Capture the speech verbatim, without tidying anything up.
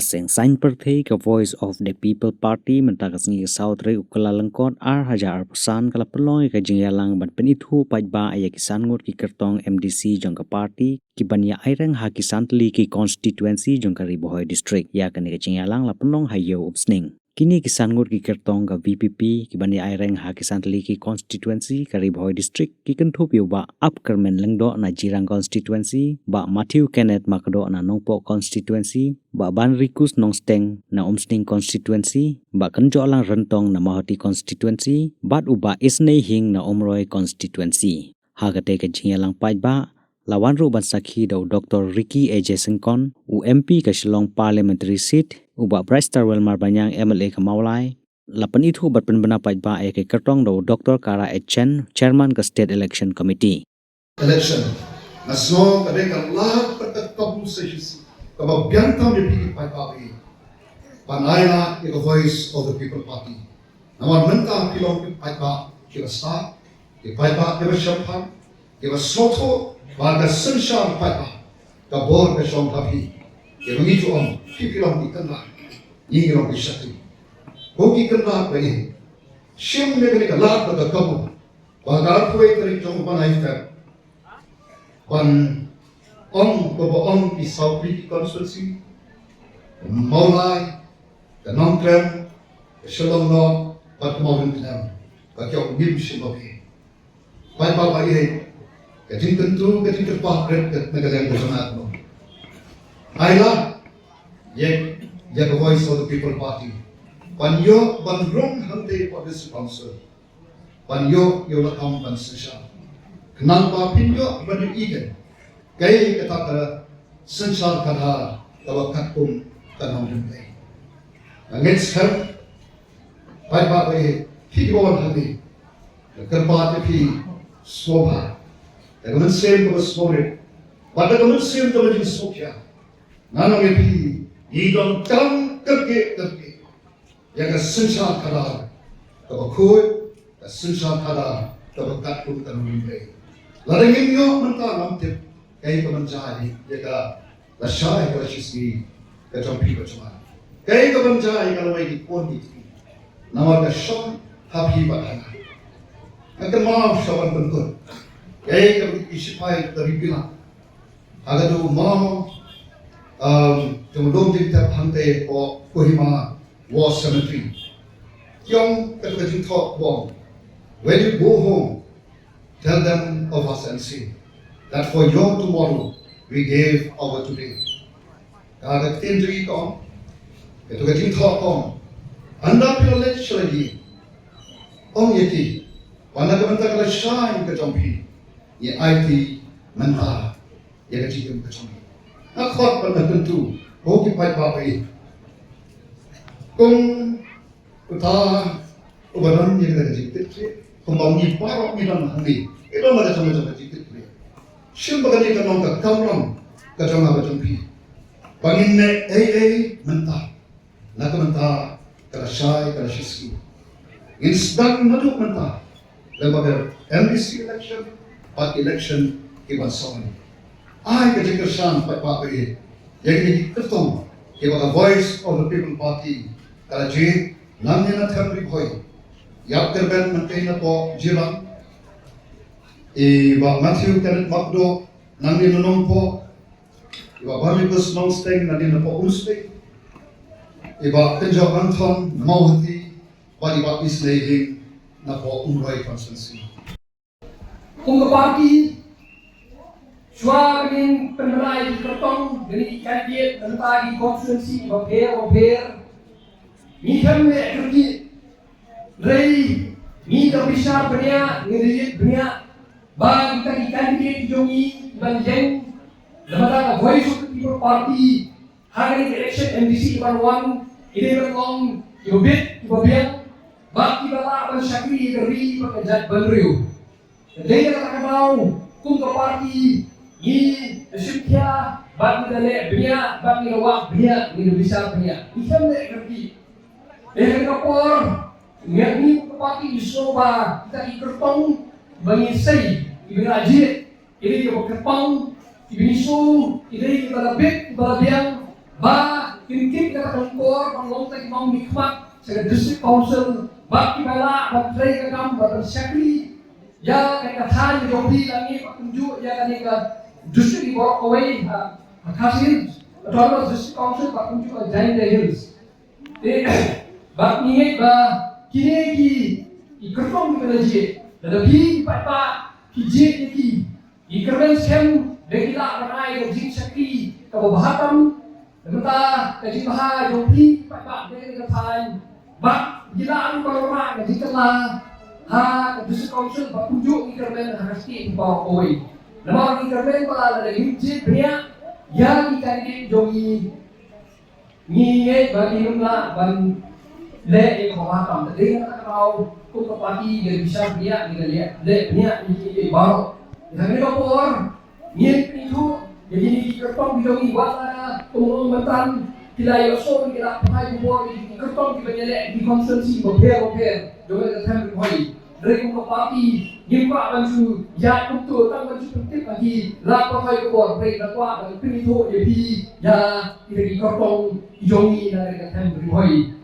Seng saiñ pyrthei ka Voice of the People Party mynta ka sngi ka saw tarik u Kyllalyngkot ar hajar arphew san ka la pynlong ïa ka jingïalang ban pynithuh paidbah ïa ki san ngut ki kyrtong M D C jong ka party ki ban ïa aireng ha ki san tylli ki constituency jong ka Ri Bhoi District. Ïa kane ka jingïalang la pynlong ha Ïew Umsning. Kine ki san ngut ki kyrtong ka V P P ki ban ïa aireng ha ki san tylli ki constituency ka Ri Bhoi District ki kynthup ïa u Bah Apkyrmen Lyngdoh na Jirang constituency, Bah Matthew Kenneth Makdoh na Nongpoh constituency, Bah Banrikus Nongsteng na Umsning constituency, Bah Kynjohlang Ryntong na Mawhati constituency, bad u Bah Isnei Hing na Umroi constituency. Ha katei ka jingïalang paidbah la wan ruh ban sakhi da u Doktor Ricky A J Syngkon, u M P ka Shillong Parliamentary Seat, u Bah Brightstarwell Marbaniang, M L A ka Mawlai. La pynithuh bad pynbna paidbah ïa ki kyrtong da u Doktor Kara H Chen, Chairman ka State Election Committee. Election. Nga sngew ka dei ka lad bad ka kabu sa shisha kaba biang tam ïa phi ki paidbah, ban ai lad ïa ka Voice of the People Party. Namar mynta phi long ki paidbah kiba stad, ki paidbah kiba shemphang, kiba sngewthuh ba ka synshar paidbah ka bor ka shong ha phi. Kiba ngi ju ong, phi phi long ki kynrad, ngi ngi long ki shakri. Ko ki kynrad ba ïeit, shim ïa kane ka lad bad ka kabu ba ka arphew wei tarik jong u bnai Feb ban ong kaba ong ki saw tylli ki constituency, Mawlai, ka Nongkrem, ka Shillong North bad ka Mawryngkneng, ba ki ong ngim shim ba phi. Paidbah ba ïeit, ka jingkyntu, ka jingkyrpad rit na ka liang ka jong nga. Ai lad ïa, ïa ka Voice of the People Party ban ïoh ban rung hangtei hapoh District Council, ban ïoh ïa la kam ban synshar, khnang ba phin ïoh ban ïohi kaei kata ka synshar khadar kaba katkum ka nongrim. Nga ngeit skhem, paidbah ba ïeit, phi kiba wan hangne, nga kyrpad ïa phi sngewbha da ka mynsiem kaba sngewrit bad da ka mynsiem kaba jingsngewkhia. Nga ong ïa phi, ngi donkam kyrkieh kyrkieh ïa ka synshar khadar kaba khuid, ka synshar khadar kaba katkum ka nongrim. Lada ngim ïoh mynta, ngam tip kaei ka ban jia ïa ka lashai ka lashisngi ka jong phi ka jong nga. Kaei ka ban jia ïa ka lawei ki khun ki kti. Namar ka shong ha phi bad ha nga. Nga kynmaw sha wan pynkut, kaei kaba ki shipai ka Ri Bhoi Ïing ha ka dei u mawmaw, um, jong u lum jingtep hangtei hapoh Kohima War Cemetery. Ki ong kato ka jingthoh ba ong, "When you go home, tell them of us and say that for your tomorrow we gave our today." Ka, ka ktien jong ngi ka ong, kato ka jingthoh ka ong, ynda phi la leit sha la ïing, ong ïa ki ba na ka bynta ka lashai ka jong phi, ngi aiti mynta ïa ka jingim ka jong ngi. Nga khot bad nga kyntu, ko ki paidbah ba ïeit, kum uta uba don ïa ka jingkitkhlieh, kumba ngi baroh ngi don hangne, ngi don la ka jong ka jingkitkhlieh. Shim ba kane kan long ka kamram ka jong nga ka jong phi, ba ngin leh ei ei mynta na ka bynta ka lashai ka lashisngi. Ngin sdang naduh mynta lyngba ka M D C election bad election ki ban song. Ai ka jingkyrshan paidbah ba ïeit ïa kine ki kyrtong kiba ka Voice of the People Party ka la jied nangne na them Ri Bhoi. Ïa ka kyrben mynta napoh Jirang, i Bah Matthew Kenneth Makdoh nangne na Nongpoh, i Bah Barnabas Nongsteng nangne napoh Umsning, i Bah Kynjoh Ranthon na Mawhati, bad i Bah Isnei Hing napoh Umroi constituency. Kum ka party, shuwa ban pynbna ïa ki kyrtong, ïa ki candidate, na bynta ki constituency bapher bapher, ngi khlem leh kyrkieh. Hynrei ngi da bishar bniah, ngi da ïeit bniah ba kita ki candidate jong ngi kiban ïeng na bynta ka Voice of the People Party ha kane ka election M D C ban wan, ki dei ban long kiba bit kiba biang bad kiba lah ban shakri ïa ka ri bad ka jaitbynriew. Ka dei kata ka daw kum ka party ngi da shim khia bad ngi da leh bniah bad ngi da wad bniah, ngi da bishar bniah. Ngi khlem leh kyrkieh. Te ha kane ka por ngi, ngi kum ka party ngi sngew ba kita ki kyrtong ba ngi sei, kiba ngi la jied, ki dei kiba kyrpang, kiba ngi sngew ki dei kiba la bit kiba la biang ba Kin kit kata ka shongkor ban long tang ki nongmihkhmat sha ka District Council bad kiba lah ban trei ka kam bad ban shakri ïa kane ka thaiñ jong phi, lane ba kumjuh ïa kane ka district baroh kawei ha Khasi Hills Autonomous District Council bad kumjuh ha Jaintia Hills. Te bad ngi ngeit ba kine ki, ki kyrtong kiba la jied, lada phi ki paidbah phi jied ïa ki, ki kyrmen skhem ba ki lah ban ai ka jingshakri kaba bha tam. Namar kata ka jingbha jong phi ki paidbah ba ki la thaiñ, ba ki lah ruh ban wanrah ka jingkylla ha ka District Council bad kumjuh ki kyrmen ha ka state baroh kawei. Namar ki kyrmen ba lada ngim jied bniah ïa ki candidate jong ngi, ngi ngeit ba ngim lah ban leh ïa kaba bha tam. Te dei na kata ka daw kum ka party ngi bishar bniah, ngi leh, leh bniah ïa ki baroh. Te ha kane ka por ngin pynithuh ïa kine ki kyrtong ki jong ngi, wat la kum u ong mynta ki la ïohsngew, ki la pathai khubor ïa ki kyrtong kiba ïaleh ki constituency bapher bapher jong ka thaiñ Ri Bhoi. Hynrei kum ka party ngim kwah ban shu ïaid kumto, tang ban shu pyntip ha ki lad pathai khubor, hynrei ngi kwah ban pynithuh ïa phi ïa kita ki kyrtong ki jong ngi na ka thaiñ Ri Bhoi.